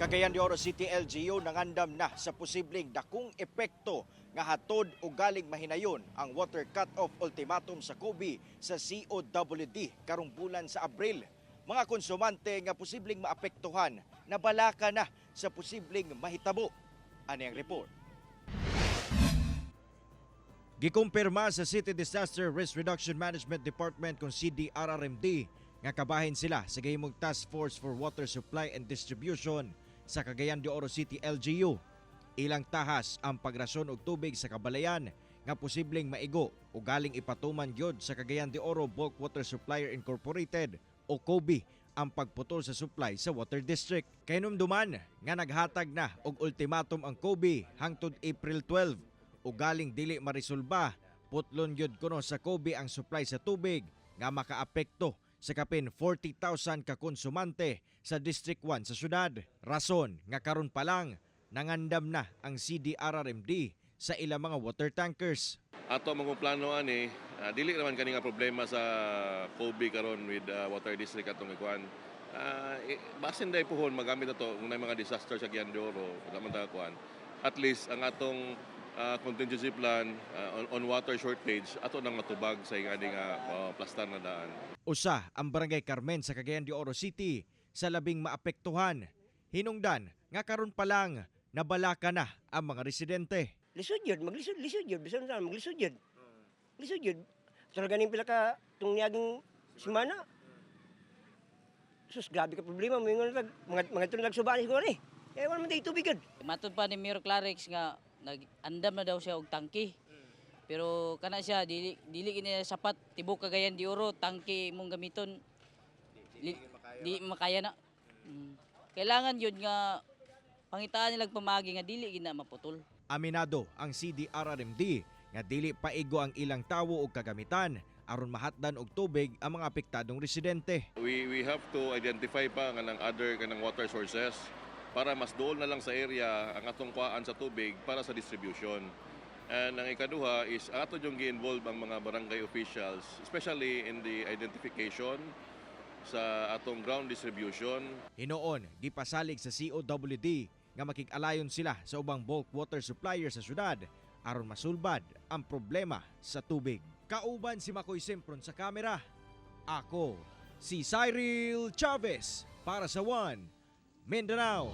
Cagayan de Oro City LGU nangandam na sa posibleng dakong epekto nga hatod o galing mahinayon ang water cut-off ultimatum sa COBI sa COWD karong bulan sa Abril. Mga konsumante nga posibleng maapektuhan, nabalaka na sa posibleng mahitabo. Ani ang report. Gikumpirma sa City Disaster Risk Reduction Management Department kung CDRRMD nga kabahin sila sa gahimong Task Force for Water Supply and Distribution sa Cagayan de Oro City LGU. Ilang tahas ang pagrasyon og tubig sa kabalayan nga posibleng maigo o galing ipatuman gyud sa Cagayan de Oro Bulk Water Supplier Incorporated o COBI ang pagputol sa supply sa water district. Kahinumduman nga naghatag na og ultimatum ang COBI hangtod April 12 o galing dili marisolba, putlon gyud kuno sa COBI ang supply sa tubig nga makaapekto sa kapin 40,000 ka konsumante sa District 1 sa syudad. Rason nga karon pa lang nangandam na ang CDRRMD sa ilang mga water tankers. Ato mga plano ani, dili naman kani nga problema sa COBI karon with water district atong ikuan. Basin dai puhon magamit ato kung naay mga disaster sa Cagayan de Oro, wala man ta kuan. At least ang atong contingency plan on water shortage ato nang matubag sa ingani nga plastar na daan. Usa ang Barangay Carmen sa Cagayan de Oro City sa labing maapektuhan. Hinungdan nga karon pa lang nabalaka na ang mga residente. Lisod yun, maglisod, lisod yun, bisan saan, maglisod yun. Lisod yun. Talaga ning pila ka tung niaging semana. Sus, grabe ka problema, mo nag mga mga suba ni siguro eh. Eh, wala man tayo tubig yun. Matod pa ni Mayor Clarix nga nag-andam na daw siya og tangki. Pero kana siya dili dili kini sapat tibok Cagayan de Oro tangki imong gamiton. Di makaya na. Kailangan yun nga pangitaan nilang pamagi nga dili gid na maputol. Aminado ang CDRRMD nga dili paigo ang ilang tawo og kagamitan aron mahatdan og tubig ang mga apektadong residente. We have to identify pa nga ng other kanang water sources para mas duol na lang sa area ang atong kuhaan sa tubig para sa distribution. And ang ikaduha is ato yung gi-involve ang mga barangay officials, especially in the identification sa atong ground distribution. Hinuon, gipasalig sa COWD nga makig-alayon sila sa ubang bulk water supplier sa syudad aron masulbad ang problema sa tubig. Kauban si Makoy Sempron sa kamera. Ako, si Cyril Chavez para sa One Mindanao.